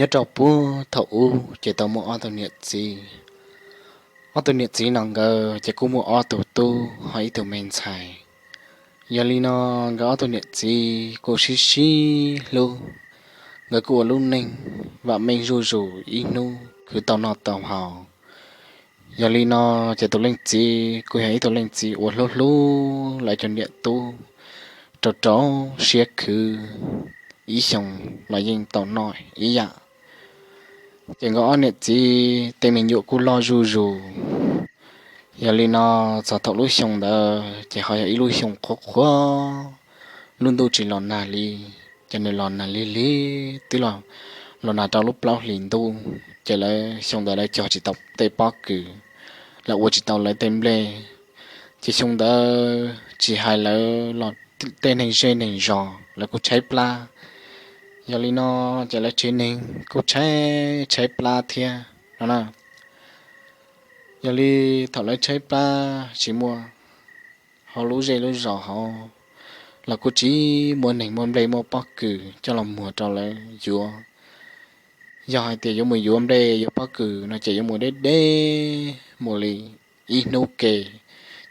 Nyob rau puag thaum ub ces tau muaj ob tug niam txiv. Ob tug niam txiv no nkawd ces kuj muaj ob tug tub ho ib tug me ntxhais. Yog li no nkawd ob tug niam txiv kuj sib sib hlub, nkawd kuj ua lub neej vam meej zuj zus ib hnub khwv tau noj tau haus. Yog li no ces tus leej txiv kuj yog ib tug leej txiv uas hlub hlub lawv cov niam tub rau rau siab khwv, ib xyoo los yeej tau noj ib yam. Ces nkawd ob niam txiv tej me nyuam kuj loj zuj zus. Yog li no txog thaum lub xyoo ntawd ces ho yog ib lub xyoo qhuav qhuav, lub ntuj tsis los nag li, ces nws los nag lig lig twb los los nag rau lub plaub hlis ntuj, ces lawv xyoo ntawd lawv cog tsis tau tej pob kws, lawv ua tsis tau lawv tej nplej. Ces xyoo ntawd tsis hais lawv los tej neeg zej neeg zos lawv kuj tshaib plab. Yog li no ces lawv tsev neeg kuj tshaib tshaib plab thiab no na. Yog li thaum lawv tshaib plab tsis muaj hauv lub zej lub zos hauv los kuj tsis muaj neeg muaj nplej muaj pob kws coj los muag rau lawv yuav. Yog hais tias yuav mus yuav nplej yuav pob kws no ces yuav mus deb deb mus li ib hnub ke,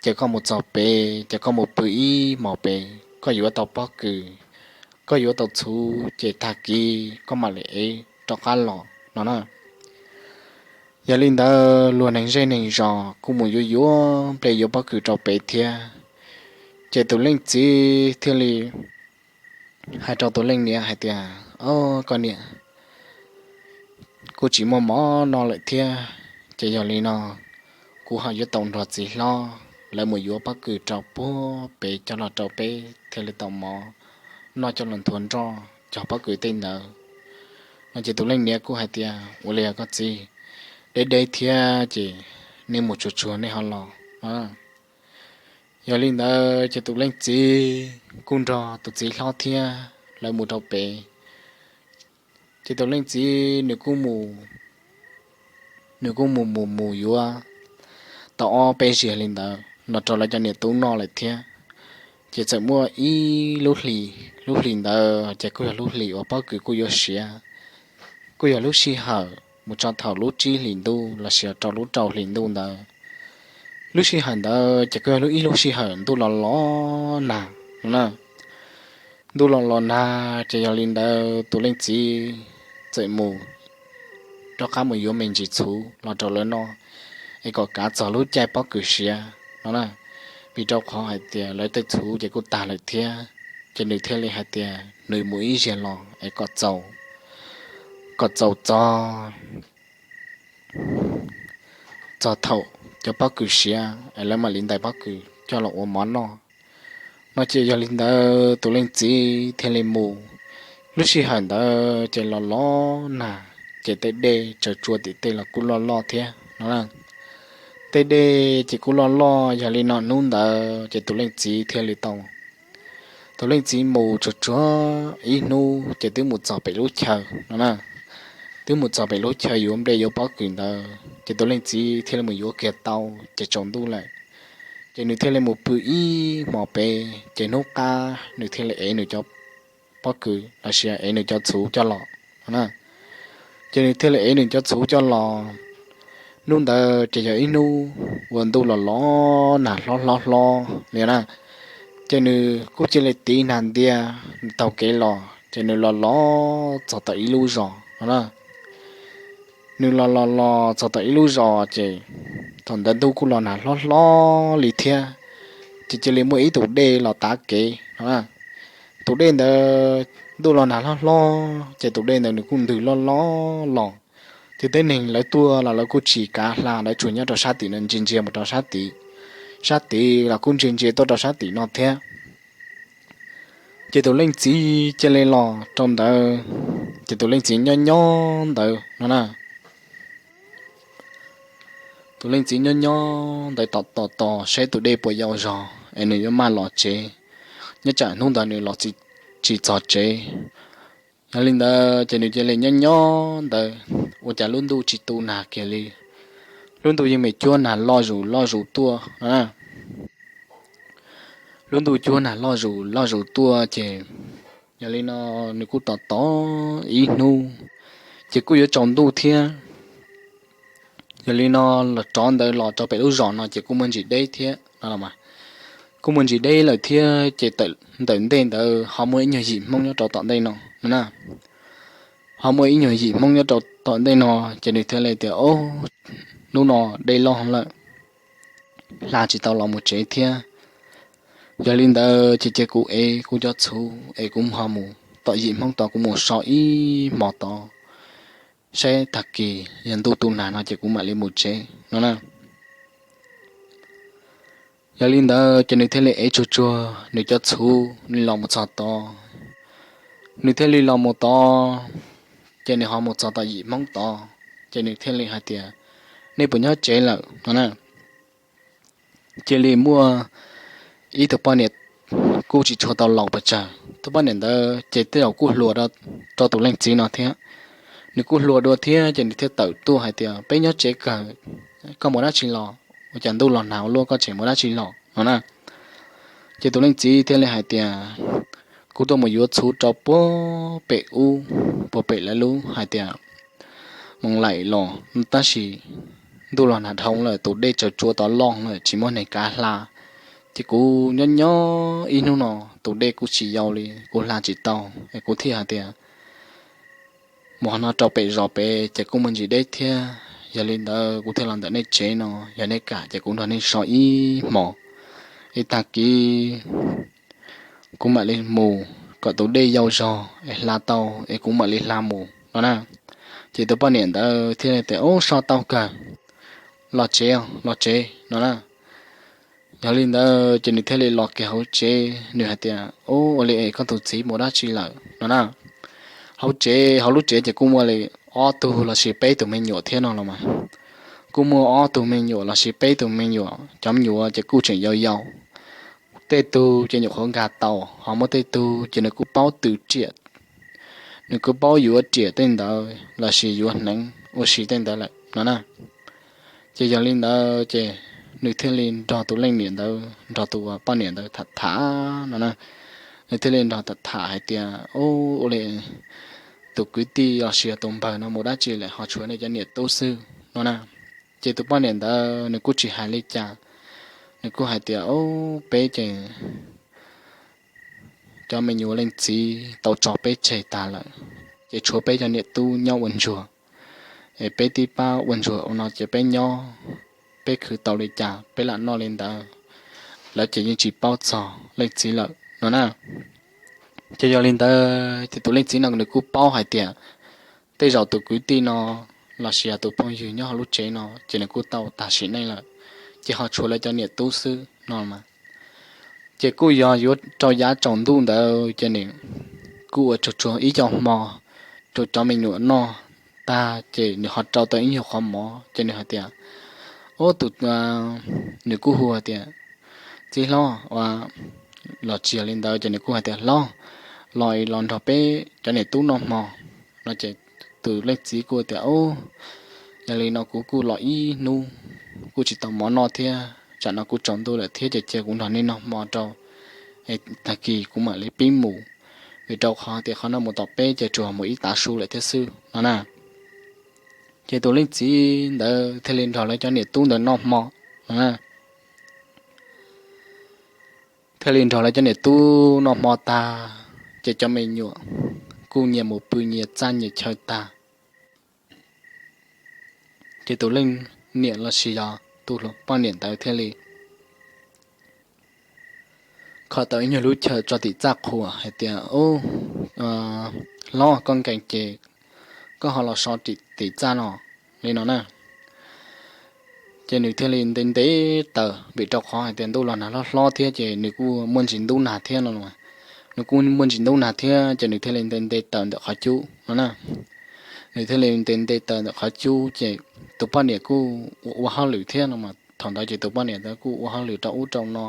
ces koj mus txog pem ces koj mus pw ib hmos pem koj yuav tau pob kws, koj yuav tau txhuv ces tag kis koj mam li ev rov qab los no na. Yog li ntawd luag neeg zej neeg zos kuj mus yuav yuav nplej yuav pob kws rau pem thiab. Ces tus leej txiv thiaj li hais rau tus leej niam hais tias, Au, koj niam, kuv tsis muaj mov noj lawm thiab, ces yog li no kuv ho yuav tau nrog txiv hlob lawv mus yuav pob kws rau puag pem coj los rau peb thiaj li tau mov noj coj los nthuav nroj cog pob kws tej ntawd. No ces tus leej niam kuj hais tias, Ua li os koj txiv, deb deb thiab ces nej mus tsuag tsuag nej ho los. Yog li ntawd ces tus leej txiv kuj nrog tus txiv hlob thiab lawv mus rau pem. Ces tus leej txiv nws kuj mus, nws kuj mus mus mus yuav tau ob peb zaug li ntawd los rau lawv cov niam tub noj lawm thiab. Ces txawm muaj ib lub hlis, lub hlis ntawd ces kuj yog lub hlis uas pob kws kuj yuav siav, kuj yog lub sij hawm mus tso thaum lub tsib hlis ntuj los sis rau lub rau hlis ntuj ntawd. Lub sij hawm ntawd ces kuj yog lub ib lub sij hawm ntuj los los nag na. Ntuj los los nag ces yog li ntawd tus leej txiv txawm mus rov qab mus yuav me ntsis txhuv los rau lawv noj, es kom kav txog lub caij pob kws siav no na. Vim rau qhov hais tias lawv tej txhuv ces kuj tag lawm thiab, ces nws thiaj li hais tias nws mus ib zaug los es kom txaus, kom txaus txog txog thaum cov pob kws siav es lawv mam li ntais pob kws coj los ua mov noj. No ces yog li ntawd tus leej txiv thiaj li mus. Lub sij hawm ntawd ces los los nag, ces tej dej tsaws tsua tim tej los kuj loj loj thiab no. Tej dej ces kuj loj loj, yog li no hnub ntawd ces tus leej txiv thiaj li tau, tus leej txiv mus tsuag tsuag ib hnub ces twb mus txog pem lub chaw no na. Twb mus txog pem lub chaw yuav nplej yuav pob kws ntawd ces tus leej txiv thiaj li mus yuav kiag tau, ces tsaus ntuj lawm. Ces nws thiaj li mus pw ib hmos pem, ces hnub qab nws thiaj li ev nws cov pob kws los sis ev nws cov txhuv coj los no na. Ces nws thiaj li ev nws cov txhuv coj los. Hnub ntawd ces yog ib hnub uas ntuj los los nag hlob hlob hlob li na. Ces nws kuj cia li tiv nag ntiag taug kev los, ces nws los los txog tau ib lub zos no na. Nws los los los txog tau ib lub zos ces thaum ntawd ntuj kuj los nag hlob hlob li thiab, ces cia li muaj ib tus dej los tav kev no na. Tus dej ntawd ntuj los nag hlob hlob ces tus dej ntawd nws kuj ntws loj loj los, ces tej neeg lawv tuaj los lawv kuj tsis kav hla, lawv tsuas nyob rau sab tim no ntsia ntsia mus rau sab tid, sab tid los kuj ntsia ntsia tuaj rau sab tim no thiab. Ces tus leej txiv cia li los rau ntawd, ces tus leej txiv nyob nyob ntawd no na. Tus leej txiv nyob nyob ntawd tos tos tos saib tus dej puas yau zog es nws yuav maj los tsev, nyob tsam hnub ntawd nws los tsis txog tsev. Yog li ntawd ces nws cia li nyob nyob ntawd, ua cas lub ntuj tsis tu nag kiag li. Lub ntuj yeej me cuab nag loj zus loj zus tuaj. Lub ntuj cuab nag loj zus loj zus tuaj ces yog li no nws kuj tos tos ib hnub, ces kuj yuav tsaus ntuj thiab. Yog li no los rov ntawd los rau pem lub zos no ces kuj muaj ntsis deb thiab no los mas, kuj muaj ntsis deb lawm thiab ces ntawm ntej ntawd ho muaj ib nyuag yim Hmoob nyob rau tom ntej no no na. Ho muaj ib nyuag yim Hmoob nyob rau tom ntej no, ces nws thiaj li tias, Ob, hnub no dej loj lawm, hla tsis tau los mus tsev thiab. Yog li ntawd ces cia kuv ev kuv cov txhuv es kuv ho mus tom yim Hmoob tod, kuv mus so ib hmo tod saib tag kis yog ntuj tu nag no ces kuv mam li mus tsev no na. Yog li ntawd ces nws thiaj li ev tsuag tsuag nws cov txhuv nws los mus txog tod. Nws thiaj li los mus tod, ces nws ho mus txog tom yim Hmoob tod, ces nws thiaj li hais tias, Nej puas nyob tsev lawm no na? Cia li muaj ib tug poj niam kuj tsis tshua tau laus pes tsawg, tus poj niam ntawd ces tej zaum kuj hluas rau tus leej txiv no thiab. Nws kuj hluas dua thiab ces nws thiaj tawm tuaj hais tias, Peb nyob tsev kawg, koj mus dab tsi los? Ua cas ntuj los nag ua luaj koj tseem mus dab tsi los no na? Ces tus leej txiv thiaj li hais tias, Kuv tuaj mus yuav txhuv rau puag pem ub, puag pem lawv lub hais tias Moos Laim los, tab sis ntuj los nag dhau lawm, tus dej tsaws tsua tod loj lawm tsis muaj neeg kav hla. Ces kuv nyob nyob ib hnub no tus dej kuj tsis yau li, kuv hla tsis tau, kuv thiaj hais tias mus no rau pem zos pem ces kuj muaj ntsis deb thiab. Yog li ntawd kuv thiaj los ntawm nej tsev no, yog nej kam ces kuv nrog nej so ib hmos, ib tag kis kuv mam li mus kom tus dej yau zog es hla tau es kuv mam li hla mus no na. Ces tus poj niam ntawd thiaj li tias, Ub, so tau kawg, los tsev, los tsev no na. Yog li ntawd ces nws thiaj li los kiag hauv tsev, nws hais tias, Ub, ua li es koj tus txiv mus dab tsi lawm no na? Hauv tsev, hauv lub tsev ces kuj muaj li ob tug los sis peb tug me nyuam thiab no los mas. Kuj muaj ob tug me nyuam los sis peb tug me nyuam, cov me nyuam ces kuj tseem yau yau. Tej tug ces nyuam qhuav nkag tau, ho muaj tej tug ces nws kuj paub tw riam, nws kuj paub yuav riam tej ntawd los sis yuav hneev ua si tej ntawd lawm no na. Ces yog li ntawd ces nws thiaj li nrog tus leej niam ntawd, nrog tus poj niam ntawd tham tham no na. Nws thiaj li nrog tham tham hais tias, Ub, ua li tus kwv tij los sis tus npawg no mus dab tsi lawm ho tshuav nej cov niam tub xwb no na. Ces tus poj niam ntawd nws kuj tsis hais li cas, nws kuj hais tias, Ub, peb ces cov me nyuam leej txiv tau tso peb tseg tag lawm, ces tshuav peb cov niam tub nyob ua ntsuag, es peb tib pab ua ntsuag ua no ces peb nyob, peb khwv tau li cas peb lam noj li ntawd, lawv ces yeej tsis paub txog leej txiv lawm no na. Ces yog li ntawd ces tus leej txiv no nws kuj paub hais tias tej zaum tus kwv tij no los sis yog tus phooj ywg nyob hauv lub tsev no ces nws kuj tau tag sim neej lawm, ces ho tshuav lawv cov niam tub xwb no mas. Ces kuj yog yuav rau yav tsaus ntuj ntawd ces nws kuj ua tsuag tsuag ib co hmo rau cov me nyuam noj tag ces nws ho rau tau ib nyuag qhov mov ces nws hais tias, Ub, tus, nws kuj hu hais tias, Txiv hlob, ua, los tsis yog li ntawd ces nws kuj hais tias, Hlob, los los nrog peb cov niam tub noj hmo no ces tus leej txiv kuj tias, Ub, yog li no kuv kuj los ib hnub kuj tsis tau mov noj thiab, tsam no kuj tsaus ntuj lawm thiab ces cia kuv nrog nej noj hmo rau, tag kis kuv mam li pib mus, vim rau qhov tias qhov no mus tom peb ces tsuas mus ib tav su lawm thiab xwb no na. Ces tus leej txiv ntawd thiaj li nrog lawv cov niam tub ntawd noj hmo no na. Thiaj li nrog lawv cov niam tub noj hmo tag, ces cov me nyuam kuj nyias mus pw nyias txaj nyias chaw tag. Ces tus leej niam los sis yog tus poj niam ntawd thiaj li kho tau ib nyuag lub chaw tso tim txaj qhua hais tias, Ub, hlob, koj nkees ces koj ho los so tim txaj no li no na. Ces nws thiaj li nte nte taws vim rau qhov hais tias ntuj los nag hlob hlob thiab ces nws kuj muaj ntsis ntub nag thiab no. Nws kuj muaj ntsis ntub nag thiab ces nws thiaj li nte nte taws ntawm qhov cub no na. Nws thiaj li nte nte taws ntawm qhov cub ces tus poj niam kuj ua ua hauj lwm thiab no mas thaum ntawd ces tus poj niam ntawd kuj ua hauj lwm rau ub rau no.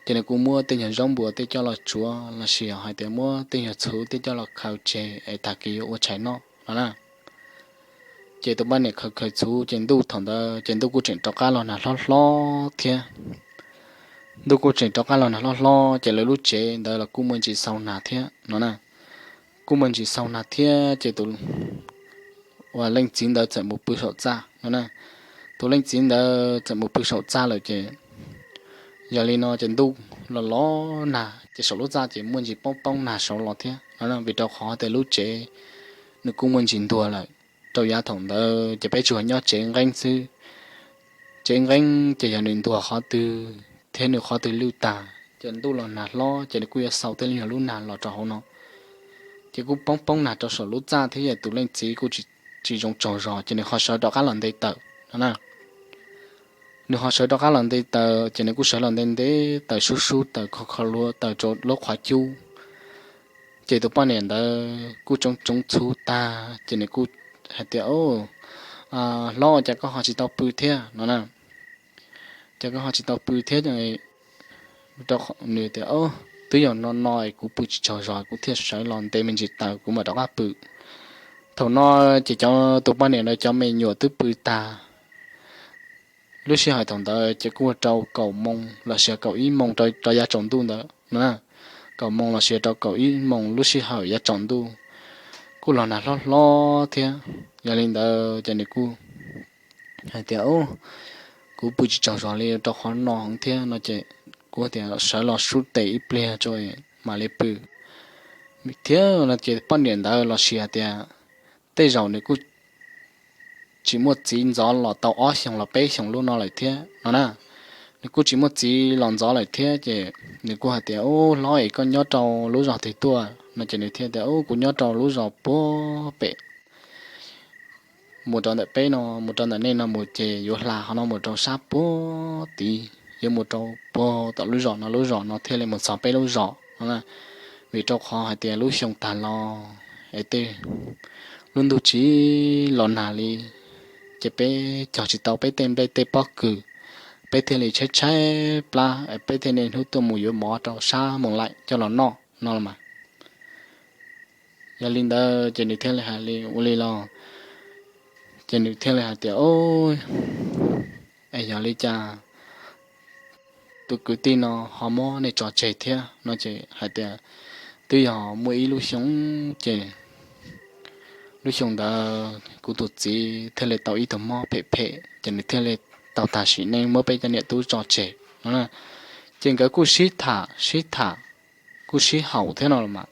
Ces nws kuj muab tej nyuag zaub npua tej coj los tsuav los sis hais tias muab tej nyuag txhuv tej coj los khaws tseg es tag kis yuav ua tshais noj no na. Ces tus poj niam khaws khaws txhuv ces ntuj thaum ntawd ces ntuj kuj tseem rov qab los nag hlob hlob thiab. Ntuj kuj tseem rov qab los nag hlob hlob ces lawv lub tsev ntawd los kuj muaj ntsis xau nag thiab no na. Kuj muaj ntsis xau nag thiab ces tus uas leej txiv ntawd txawm mus pw saum txaj no na. Tus leej txiv ntawd txawm mus pw saum txaj lawm ces yog li no ces ntuj los los nag ces saum lub txaj ces muaj ntsis poob poob nag saud los thiab no na, vim rau qhov tias lub tsev nws kuj muaj ntsis ntuag lawm. Rau yav thaum ntawd ces peb tsuas nyob tsev nqeeb xwb. Tsev nqeeb ces yog nws ntuag qhov twg thiab nws qhov twg lwj tag ces ntuj los nag hlob ces nws kuj yuav xau tej li yog lub nag los rau hauv no. Ces kuj poob poob nag rau saum lub txaj thiab yog tus leej txiv kuj tsis zoo tsaug zog ces nws ho sawv rov qab los nte taws no na. Nws ho sawv rov qab los nte taws ces nws kuj sawv los nte nte taws sub sub taws kho kho lub taws rau lub qhov cub. Ces tus poj niam ntawd kuj tsoob tsoob txhub tag ces nws kuj hais tias, Hlob, cas koj ho tsis tau pw thiab no na? Cas koj ho tsis tau pw thiab? Nws tias, Twb yog no no es kuv pw tsis tsaug zog kuv thiaj sawv los nte me ntsis taws kuv mam rov qab pw. Thaum no ces cov, tus poj niam ntawd cov me nyuam twb pw tag. Lub sij hawm thaum ntawd ces kuj rau kaum moos los sis kaum ib moos rau yav tsaus ntuj ntawd no na. Kaum moos los sis rau kaum ib moos lub sij hawm yav tsaus ntuj kuj los nag hlob hlob thiab. Yog li ntawd ces nws kuj hais tias, Kuv pw tsis tsaug zog li rau qhov no thiab no ces kuv tias sawv los sub tes ib pliag tso mam li pw thiab no ces poj niam ntawd los sis hais tias tej zaum nws kuj tsis muaj txiv ntxov los tau ob xyoos los peb xyoos lub no lawm thiab no na. Nws kuj tsis muaj txiv los ntxov lawm thiab ces nws kuj hais tias, Ub, hlob es koj nyob rau lub zos twg tuaj no ces nws thiaj tias, Ub, kuv nyob rau lub zos puag pem mus rau ntawm peb no, mus rau ntawm nej no mus ces yuav hla qhov no mus rau sab puag tid, yuav mus rau puag tom lub zos no, lub zos no thiaj li mus txog peb lub zos no na. Vim rau qhov hais tias lub xyoo tag los es tej lub ntuj tsis los nag li ces peb cog tsis tau peb tej nplej tej pob kws, peb thiaj li tshaib tshaib plab es peb thiaj niaj hnub tuaj mus yuav mov rau sab Moos Laim coj los noj no los mas. Yog li ntawd ces nws thiaj li hais li ua li los, ces nws thiaj li hais tias, Ub, es yog li cas tus kwv tij no ho muab nej tso tseg thiab no ces hais tias, Twb yog muaj ib lub xyoo ces lub xyoo ntawd kuv tus txiv thiaj li tau ib tug mob phem phem ces nws thiaj li tau tag sim neej muab peb cov niam tub tso tseg no. Ces nkawd kuj sib tham sib tham, kuj sib haum thiab no los mas.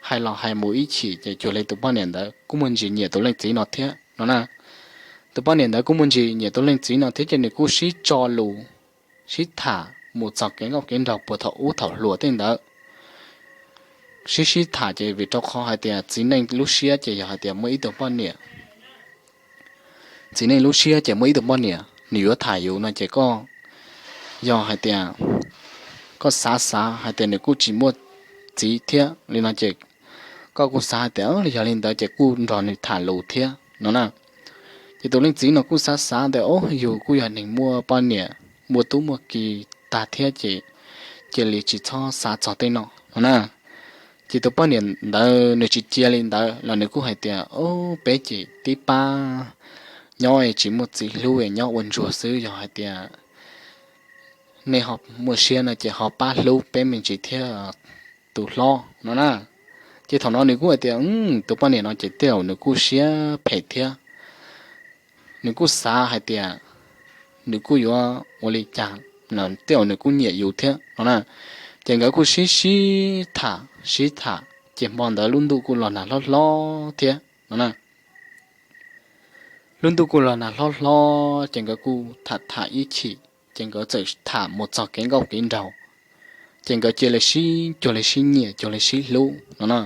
Hais los hais mus ib chim ces cuag li tus poj niam ntawd kuj muaj ntsis nyiam tus leej txiv no thiab no na. Tus poj niam ntawd kuj muaj ntsis nyiam tus leej txiv no thiab ces nws kuj sib tso lus, sib tham mus txog kev nkauj kev nraug puag thaum ub thaum hluas tej ntawd. Sib sib tham ces vim rau qhov hais tias txiv neej lub siab ces yog hais tias muaj ib tug poj niam, txiv neej lub siab ces muaj ib tug poj niam nws yuav tham yus no ces koj yog hais tias koj xav xav hais tias nws kuj tsis muaj txiv thiab li no ces koj kuj xav hais tias yog li ntawd ces kuj nrog nws tham lus thiab no na. Ces tus leej txiv no kuj xav xav tias, Ub, yus kuj yog neeg muaj poj niam, muaj tub muaj ki tag thiab ces cia li tsis txhob xav txog tej no no na. Ces tus poj niam ntawd nws tsis cia li ntawd los nws kuj hais tias, Ub, peb ces tib pab nyob tsis muaj txiv hlub nyob ua ntsuag xwb, yog hais tias nej ho muaj siab no ces ho pab hlub peb me ntsis thiab tus hlob no na. Ces thaum no nws kuj hais tias tus poj niam no ces tej zaum nws kuj siab phem thiab, nws kuj xav hais tias nws kuj yuav ua li cas, tej zaum nws kuj nyiam yus thiab no na. Ces nkawd kuj sib sib tham sib tham ces hmo ntawd lub ntuj kuj los nag hlob hlob thiab no na. Lub ntuj kuj los nag hlob hlob ces nkawd kuj tham tham ib chim ces nkawd txawm tham mus txog kev nkauj kev nraug. Ces nkawd cia li sib cuag li sib nyiam cuag li sib hlub no na.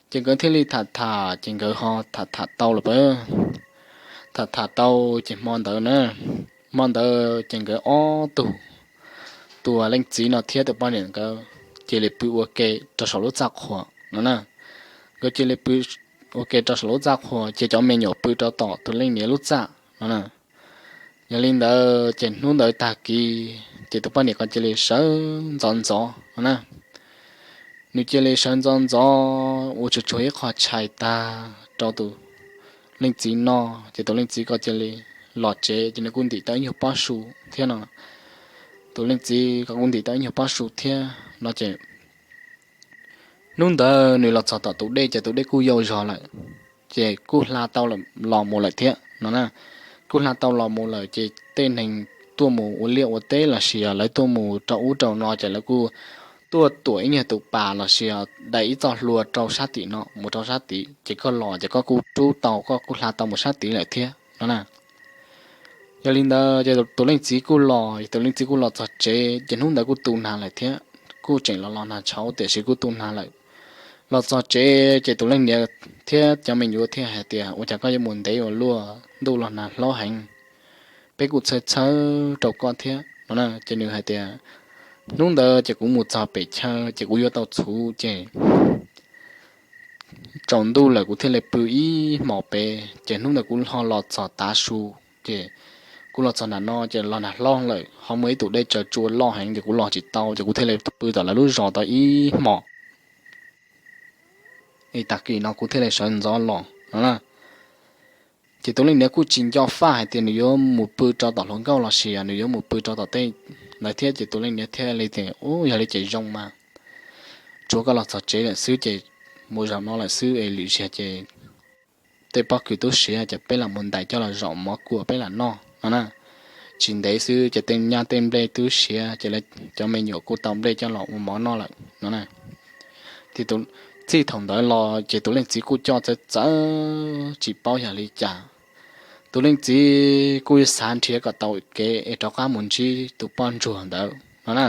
Ces nkawd thiaj li tham tham ces nkawd ho tham tham tau lawm pab. Tham tham tau ces hmo ntawd na, hmo ntawd ces nkawd ob tug, tus leej txiv no thiab tus poj niam nkawd cia li pw ua ke rau saum lub txaj qhua no na. Nkawd cia li pw ua ke rau saum lub txaj qhua ces cov me nyuam pw rau tom tus leej niam lub txaj no na. Yog li ntawd ces hnub ntawd tag kis ces tus poj niam ko cia li sawv ntxov ntxov no na. Nws cia li sawv ntxov ntxov ua tsuag tsuag ib qho tshais tag rau tus leej txiv no, ces tus leej txiv ko cia li los tsev ces nws kuj ntim tau ib nyuag pob su thiab no. Tus leej txiv ko kuj ntim tau ib nyuag pob su thiab no ces hnub ntawd nws los txog tom tus dej ces tus dej kuj yau zog lawm. ces kuj hla tau los mus lawm thiab no na. Kuj hla tau los mus lawm ces tej neeg tuaj mus ua liaj ua teb los sis yog lawv tuaj mus rau ub rau no ces lawv kuj tuaj tuam ib nyuag tus pas los sis yog dai ib txoj hlua rau sab tim no mus rau sab tid ces koj los ces koj kuj rub tau, koj kuj hla tau mus sab tid lawm thiab no na. Yog li ntawd ces tus leej txiv kuj los, tus leej txiv kuj los txog tsev ces hnub ntawd kuj tu nag lawm thiab, kuj tseem los los nag tshauv tiam sis kuj tu nag lawm. Los txog tsev ces tus leej niam thiab cov me nyuam thiaj hais tias, ua cas koj yuav mus ntev ua luaj, ntuj los nag hlob heev, peb kuj txhawj txhawj rau koj thiab no na. Ces nws hais tias, hnub ntawd ces kuv mus txog pem chaw ces kuv yuav tau txhuv ces tsaus ntuj lawm kuv thiaj li pw ib hmos pem ces hnub ntawd kuv ho los txog tav su ces kuv los txog nram no ces los nag hlob lawm ho muaj ib tus dej tsaws tsua loj heev ces kuv los tsis tau ces kuv thiaj li pw tom lawv lub zos tau ib hmos es tag kis no kuv thiaj li sawv ntxov los no na. Ces tus leej niam kuj tsis nco faj hais tias nws yuav mus pw rau tom hluas nkauj los sis nws yuav mus pw rau tom tej ntawd thiab ces tus leej niam thiaj li tias, u, yog li ces zoo mas, tsuav koj los txog tsev lawm xwb ces mus zaum no lawm xwb es lwm zaus ces tej pob kws twb siav ces peb lam mus ntais coj los zaum mov kuam peb lam noj no na. Tsis ntev xwb ces tej nyab tej nplej twb siav ces lawv cov me nyuam kuj tau nplej coj los ua mov noj lawm no na. Ces txij thaum ntawd los ces tus leej txiv kuj coj txawv txawv tsis paub yog li cas. Tus leej txiv kuj xav nrhiav kom tau kev es rov qab mus ntsib tus poj ntsuag ntawd no na.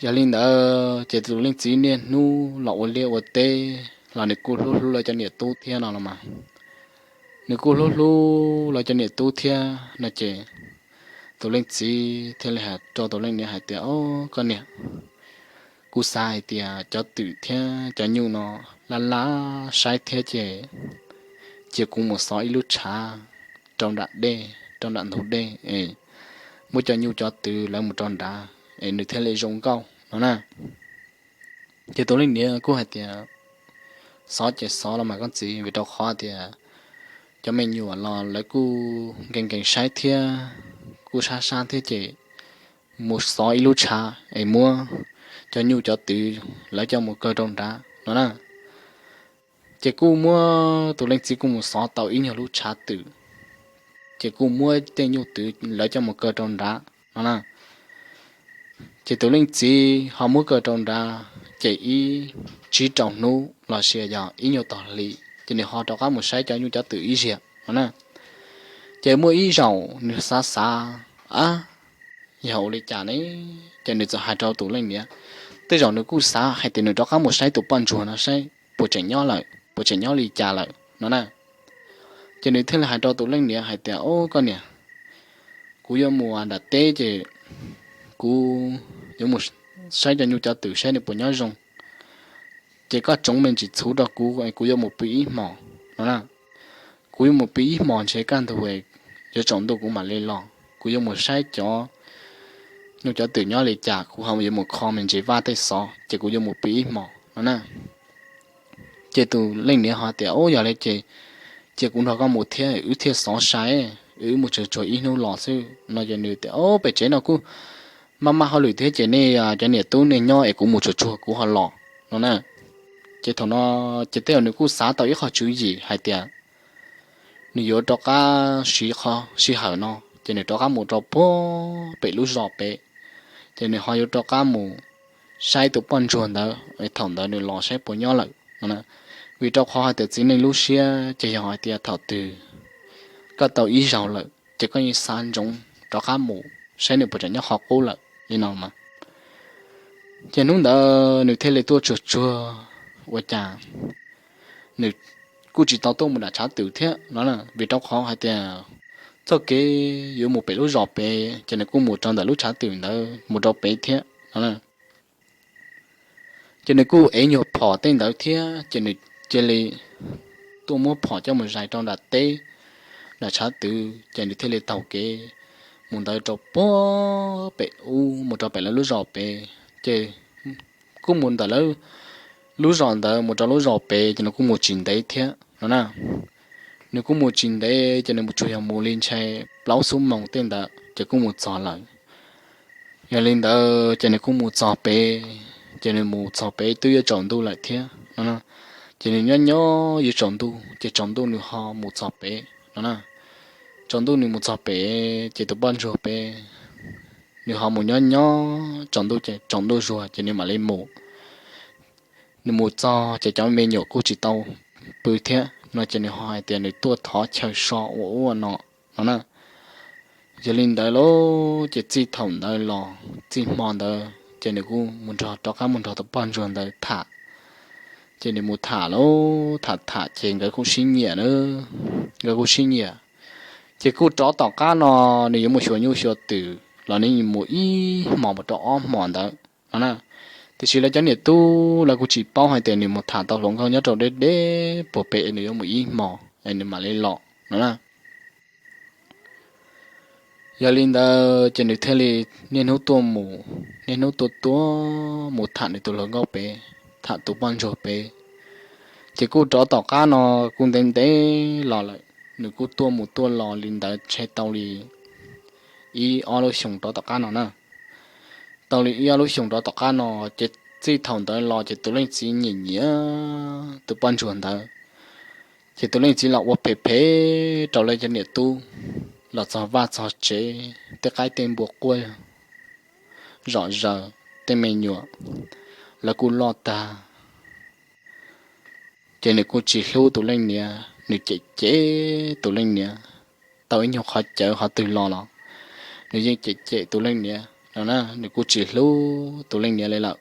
Yog li ntawd ces tus leej txiv niaj hnub los ua liaj ua teb los nws kuj hlub hlub lawv cov niam tub thiab no los mas. Nws kuj hlub hlub lawv cov niam tub thiab no ces tus leej txiv thiaj li hais rau tus leej niam hais tias, o, koj niam, kuv xav hais tias cov twm thiab cov nyuj no laj laj saib thiab ces cia kuv mus xov ib lub tshav rau nram dej, rau nram ntug dej es muab cov nyuj cov twm lawv mus rau nrad es nws thiaj li zoo nkauj no na. Ces tus leej niam kuj hais tias, xov ces xov los mas koj txiv, vim rau qhov tias cov me nyuam los lawv kuj nkees nkees saib thiab kuj sab sab thiab ces mus xov ib lub tshav es muab cov nyuj cov twm lawv coj mus kaw rau nrad no na. Ces kuj muab, tus leej txiv kuj mus xov tau ib nyuag lub tshav twm, ces kuj muab tej nyuj twm lawv coj mus kaw rau nrad no na. Ces tus leej txiv ho muab kaw rau nrad, ces ib tsib rau hnub los sis yog ib nyuag tog hli, ces nws ho rov qab mus saib cov nyuj cov twm ib zaug no na. Ces muaj ib zaug nws xav xav, a, yog ua li cas ne, ces nws txawm hais rau tus leej niam, tej zaum nws kuj xav hais tias nws rov qab mus saib tus poj ntsuag no saib puas tseem nyob lawm, puas tseem nyob li cas lawm no na. Ces nws thiaj li hais rau tus leej niam hais tias, o, koj niam, kuv yuav mus nram teb ces kuv yuav mus saib cov nyuj cov twm saib nws puas nyob zoo, ces koj tsoov me ntsis txhuv rau kuv, kuv yuav mus pw ib hmos no na. Kuv yuav mus pw ib hmos ntshe kaj ntug yuav tsaus ntuj kuv mam li los, kuv yuav mus saib cov nyuj cov twm nyob li cas, kuv ho yuav mus kho me ntsis vaj tej xov, ces kuv yuav mus pw ib hmos no na. Ces tus leej niam ho tias, o, yog li ces, ces kuv nrog koj mus thiab, wb thiaj xov sai, wb mus tsuag tsuag ib hnub los xwb no. Ces nws tias, o, pem tsev no kuj maj maj hauj lwm thiab ces nej cov niam tub nej nyob es kuv mus tsuag tsuag kuv ho los no na. Ces thaum no, ces tej zaum nws kuj xav tau ib qho tswv yim hais tias nws yuav rov qab siv qhov sij hawm no, ces nws rov qab mus rau puag pem lub zos pem, ces nws ho yuav rov qab mus saib tus poj ntsuag ntawd, thaum ntawd nws los saib puas nyob lawm no. Vim rau qhov hais tias txiv neej lub siab ces yog hais tias thaum twg koj tau ib zaug lawm ces koj yeej xav ntsoov rov qab mus saib nws puas tseem nyob qhov qub lawm li no mas. Ces hnub ntawd nws thiaj li tuaj tsuag tsuag, ua cas nws kuj tsis tau tuaj mus nram tshav twm thiab no, vim rau qhov hais tias txoj kev yuav mus pem lub zos pem ces nws kuj mus rau ntawm lub tshav twm ntawd mus rau pem thiab no. Ces nws kuj ev nyuag phom tej ntawd thiab ces nws cia li tuaj muab phom coj mus zais rau nram teb, nram tshav twm, ces nws thiaj li taug kev mus ntawd rau puag pem ub mus rau pem lawv lub zos pem. Ces kuj mus ntawm lawv lub zos ntawd mus rau lub zos pem ces nws kuj mus tsis ntev thiab no na. Nws kuj mus tsis ntev ces nws tsuas yog mus li ntshe plaub xuab moos tej ntawd ces kuj mus txog lawm. Yog li ntawd ces nws kuj mus txog pem, ces nws mus txog pem twb yuav tsaus ntuj lawm thiab no. Ces nws nyob nyob yuav tsaus ntuj, ces tsaus ntuj nws ho mus txog pem no na. Tsaus ntuj nws mus txog pem ces tus poj ntsuag pem nws ho mus nyob nyob tsaus ntuj, ces tsaus ntuj zuag ces nws mam li mus. Nws mus txog ces cov me nyuam kuj tsis tau pw thiab no ces nws ho hais tias nws tuaj thov chaw so ua ub ua no no na. Yog li ntawd lauj, ces txij thaum ntawd los txij hmo ntawd ces nws kuj mus nrog, rov qab mus nrog tus poj ntsuag ntawd tham. Ces nws mus tham lauj, tham tham ces nkawd kuj sib nyiam na, nkawd kuj sib nyiam. Ces kuj rov tom qab no nws yuav mus xyuas nyuj xyuas twm los nws mus ib hmos mus rau ob hmos ntawd no na. Tiam sis lawv cov niam tub lawv kuj tsis paub hais tias nws mus tham tau hluas nkauj nyob rau deb deb puag pem es nws yuav mus ib hmos es nws mam li los no na. Yog li ntawd ces nws thiaj li niaj hnub tuaj mus, niaj hnub tuaj tuaj mus tham nws tus hluas nkauj pem, tham tus poj ntsuag pem. Ces kuj rov tom qab no kuj ntev ntev los lawm, nws kuj tuaj mus tuaj los li ntawd ntshe tau li ib ob lub xyoos rov tom qab no na. Tau li ib ob lub xyoos rov tom qab no, ces txij thaum ntawd los ces tus leej txiv nyiam nyiam tus poj ntsuag ntawd. Ces tus leej txiv los ua phem phem rau lawv cov niam tub, los txog vaj txog tsev tej qaib tej npua quaj zom zaws, tej me nyuam lawv kuj loj tag. Ces nws kuj tsis hlub tus leej niam, nws cem cem tus leej niam. Tau ib nyuag qhov cawv qhov twg los los nws yeej cem cem tus leej niam no na, nws kuj tsis hlub tus leej niam li lawm.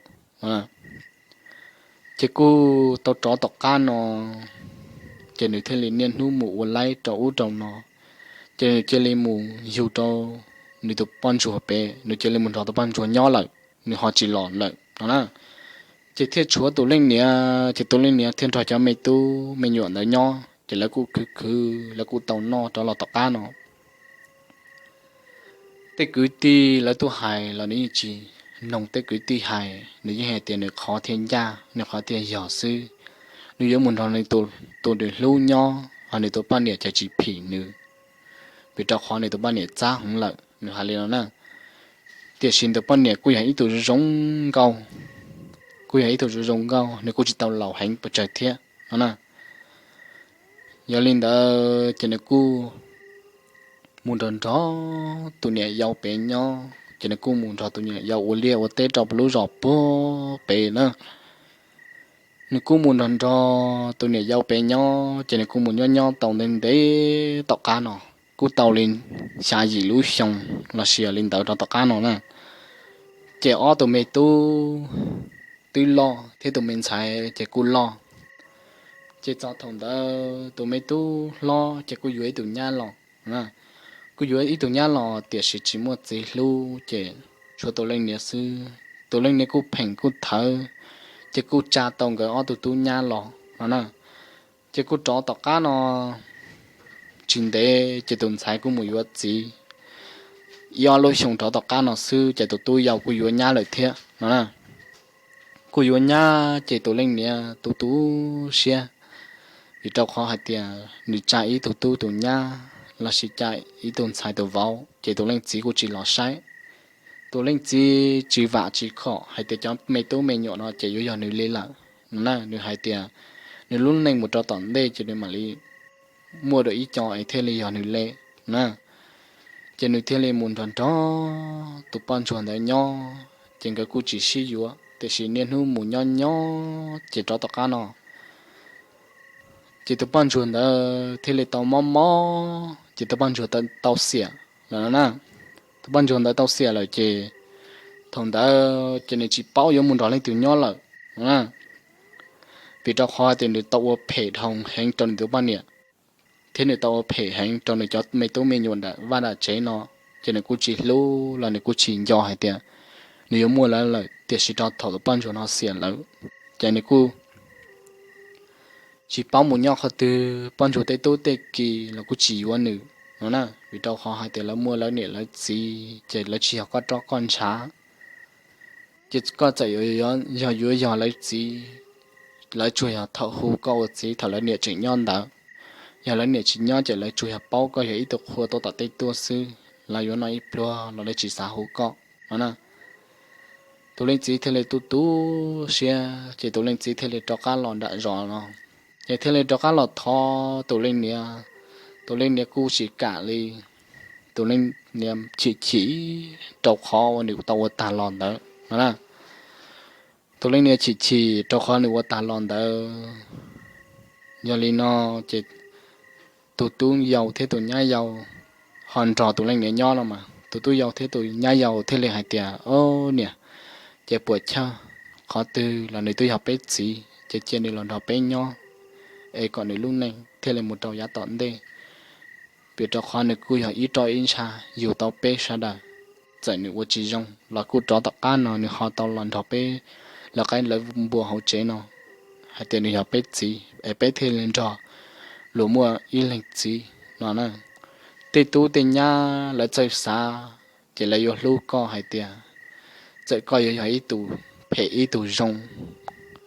Ces kuj tau rov tom qab no, ces nws thiaj li niaj hnub mus ua laib rau ub rau no. Ces nws cia li mus yug rau nws tus poj ntsuag pem, nws cia li mus nrog tus poj ntsuag nyob lawm, nws ho tsis los lawm no na. Ces thiaj tshuav tus leej niam, ces tus leej niam thiaj nrog cov me tub me nyuam ntawd nyob, ces lawv kuj khwv khwv, lawv kuj tau noj rov los tom qab no. Tej kwv tij lawv tuaj hais los nws yeej tsis mloog tej kwv tij hais, nws yeej hais tias nws qhov thiaj ncaj, nws qhov thiaj yog xwb. Nws yuav mus nrog nws tus nws hlub nyob, ho nws tus poj niam ces tsis phim nws, vim rau qhov nws tus poj niam txab heev lawm, nws hais li no na. Tiam sis nws tus poj niam kuj yog ib tug zoo nkauj, kuj yog ib tug zoo zoo nkauj, nws kuj tsis tau laus heev pes tsawg thiab no na. Yog li ntawd ces nws kuj mus nrog nrog tus niam yau pem nyob, ces nws kuj mus nrog tus niam yau ua liaj ua teb rau lub zos puag pem na. Nws kuj mus nrog nrog tus niam yau pem nyob, ces nws kuj mus nyob nyob tau ntev ntev tom qab no, kuj tau li xya yim lub xyoo los sis yog li ntawd rau tom qab no na. Ces ob tug me tub twb loj thiab tus me ntxhais ces kuj loj. Ces txog thaum ntawd tus me tub hlob ces kuj yuav ib tug nyab los, kuj yuav ib tug nyab los tiam sis tsis muaj txiv hlub ces tshuav tus leej niam xwb. Tus leej niam kuj pheem kuj thawv, ces kuj tsa tau nkawd ob tug tub nyab los no na. Ces kuj rov tom qab no tsis ntev ces tus ntxhais kuj mus yuav txiv. Ib ob lub xyoo rov tom qab no xwb ces tus tub yau kuj yuav nyab lawm thiab no na. Kuj yuav nyab ces tus leej niam tu tu siab, vim rau qhov hais tias nws tsa ib tug tub tus nyab los sis tsa ib tug ntxhais tus vauv ces tus leej txiv kuj tsis los saib. Tus leej txiv tsis vam tsis khom hais tias cov me tub me nyuam no ces yuav yog nws li lawm no na. Nws hais tias nws lub neej mus rau tom ntej ces nws mam li muaj dua ib co es thiaj li yog nws li na. Ces nws thiaj li mus nrog nrog tus poj ntsuag ntawd nyob, ces nkawd kuj tsis sib yuav, tiam sis niaj hnub mus nyob nyob ces rov tom qab no ces tus poj ntsuag ntawd thiaj li tau mob mob, ces tus poj ntsuag tau xiam lawm na. Tus poj ntsuag ntawd tau xiam lawm ces thaum ntawd ces nws tsis paub yuav mus nrog leej twg nyob lawm. Vim rau qhov tias nws tau ua phem dhau heev rau nws tus poj niam, thiab nws tau ua phem heev rau nws cov me tub me nyuam nram vaj nram tsev no, ces nws kuj tsis hlub los nws kuj tsis nco hais tias nws yuav muaj lawv lawm, tiam sis rau thaum tus poj ntsuag no xiam lawm, ces nws kuj tsis paub mus nyob qhov twg, poj ntsuag tej tub tej ki los kuj tsis yuav nws no na, vim rau qhov hais tias lawv muaj lawv niam lawv txiv ces lawv tsis yog koj roj koj ntshav. Ces koj txawm yog yuav yog lawv txiv, lawv tsuas yog thaum hu koj ua txiv thaum lawv niam tseem nyob ntawd. Yog lawv niam tsis nyob ces lawv tsuas yog paub koj yog ib tug qhua tuaj tom tej tuaj xwb, lawv yuav noj ib pluag los lawv tsis xav hu koj no na. Tus leej txiv thiaj li tu tu siab, ces tus leej txiv thiaj li rov qab los nram zos no. Ces thiaj li rov qab los thov tus leej niam, tus leej niam kuj tsis kam li. Tus leej niam chim chim rau qhov uas nws tau ua tag los ntawd no na. Tus leej niam chim chim rau qhov nws ua tag los ntawd. Yog li no ces tus tub yau thiab tus nyab yau ho nrog tus leej niam nyob no mas tus tub yau thiab tus nyab yau thiaj li hais tias, Au niam, ces puas chawj, qhov twg los nws twb yog peb txiv, ces cia nws los nrog peb nyob es kom nws lub neej thiaj li mus rau yav tom ntej. Vim rau qhov nws kuj yog ib roj ib ntsha yug tau peb sawv daws. Txawm nws ua tsis zoo los kuj rov tom qab no nws ho tau los nrog peb lawv qaib lawv npua hauv tsev no, hais tias nws yog peb txiv es peb thiaj li nrog luag muaj ib leeg txiv no na. Tej tub tej nyab lawv txawj xav, ces lawv yuav hlub koj hais tias txawm koj yuav yog ib tug phem ib tug zoo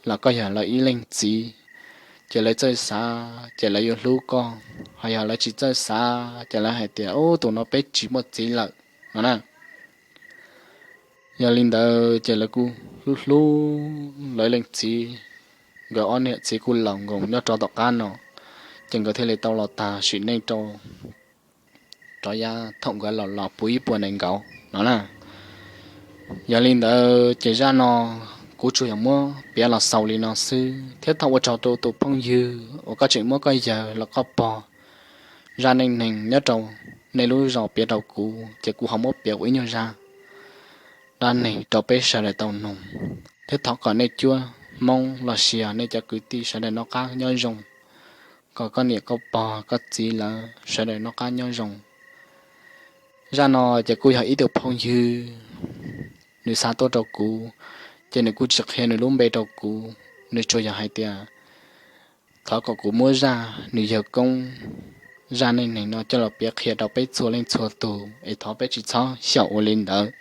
los koj yog lawv ib leeg txiv, ces lawv txawj xav ces lawv yuav hlub koj. Ho yog lawv tsis txawj xav ces lawv hais tias, Ub, tus no peb tsis muaj txiv lawm no na. Yog li ntawd ces lawv kuj hlub hlub lawv leej txiv. Nkawd ob niam txiv kuj laus nkoos nyob rau tom qab no, ces nkawd thiaj li tau los tag sim neej rau rov yav thaum nkawd laus los puv ib puas nees nkaum no na. Yog li ntawd ces zaj no kuv tsuas yog muab piav los xaus li no xwb thiab thov ua tsaug rau tus phooj ywg uas koj tseem muab koj yawg los koj pog zaj neej neeg nyob rau nej lub zos piav rau kuv, ces kuv ho muab piav ua ib nyuag zaj dab neeg rau peb sawv daws tau mloog, thiab thov kom nej cuab Hmoob los sis nej cov kwv tij sawv daws noj qab nyob zoo, kom koj niam koj pog koj txiv lawv sawv daws noj qab nyob zoo. Zaj no ces kuj yog ib tug phooj ywg, nws xa tuaj rau kuv, ces nws kuj tsis qhia nws lub npe rau kuv, nws tsuas yog hais tias thov kom kuv muab zaj nws yawg koob zaj neej neeg no coj los piav qhia rau peb txhua leej txhua tus es thov peb tsis txhob xyaum ua li ntawd.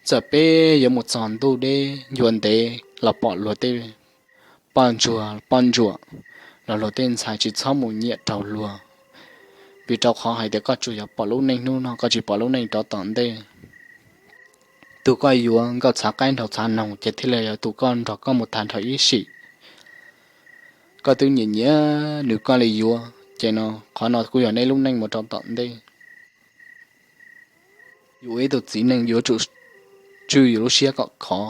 Txawm peb yuav mus txog ntuj deb ncua ntev los pom luag tej poj ntsuag poj ntsuam los luag tej ntxhais tsis txhob mus nyiam raug luag, vim rau qhov hais tias koj tsuas yog pom lub neej hnub no koj tsis pom lub neej rov tom ntej. Tus koj yuav nkauj txhav qaib nraug txhav noog ces thiaj li yog tus koj nrog koj mus tag nrho ib sim. Koj twb nyiam nyiam nws koj li yuav ces no, qhov no kuj yog nej lub neej mus rau tom ntej. Yus ua ib tug txiv neej yuav tsum tswj yus lub siab kom khov.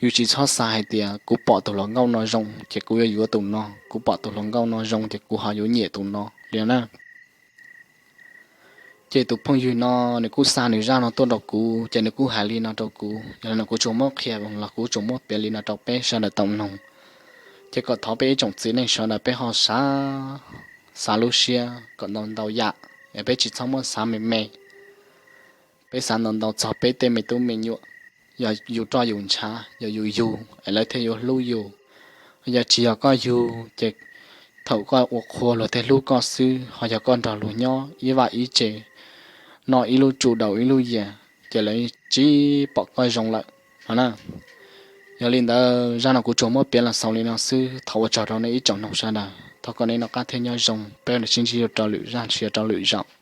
Yus tsis txhob xav hais tias kuv pom tus hluas nkauj no zoo ces kuv yuav yuav tus no, kuv pom tus hluas nkauj no zoo ces kuv ho yuav nyiam tus no li na. Ces tus phooj ywg no nws kuj xa nws zaj no tuaj rau kuv ces nws kuj hais li no rau kuv, yog li no kuv tsuas muab qhia los kuv tsuas muab piav li no rau peb sawv daws tau mloog. Ces kom thov peb ib tsoom txiv neej sawv daws peb ho xav, xav lub siab kom ntau ntau yam, es peb tsis txhob muab xav me me. Peb xav ntau ntau txog peb tej me tub me nyuam, yog yus roj yus ntshav, yog yus yug es lawv thiaj yuav hlub yus. Yog tsis yog koj yug ces thaum koj ua qhua luag thiaj hlub koj xwb, ho yog koj nrog luag nyob ib vaj ib tsev, noj ib lub tsu daus ib lub yias ces lawv tsis pom koj zoo lawm no na. Yog li ntawd zaj no kuv tsuas muab piav los xaus li no xwb, thov ua tsaug rau nej ib tsoom mloog sawv daws, thov kom nej noj qab thiab nyob zoo, peb mam sib ntsib rau lwm zaj ntxiv rau lwm zaus.